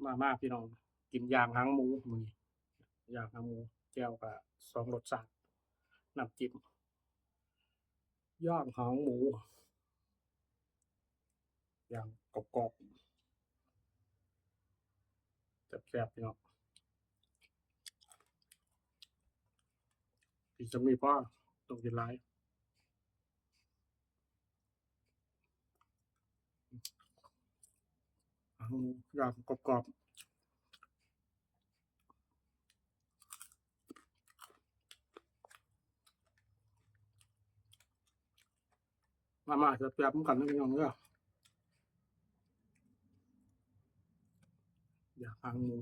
ມາ ມາ ພີ່ນ້ອງ ກິນຍ່າງຫາງໝູມື້ນີ້ ຍ່າງຫາງໝູ ແຈ່ວກະສອງລົດຊາດ ນ້ຳຈິ້ມ ຍ່າງຫາງໝູ ຍ່າງກອບໆ ແຊບໆ ພີ່ນ້ອງ ກິນສ່ຳນີ້ພໍ ຕ້ອງກິນຫຼາຍ. ຫາງໝູຍ່າງກອບໆ ມາໆ ແຊບໆ ນຳກັນເດີ ພີ່ນ້ອງເດີ ຍ່າງຫາງໝູ.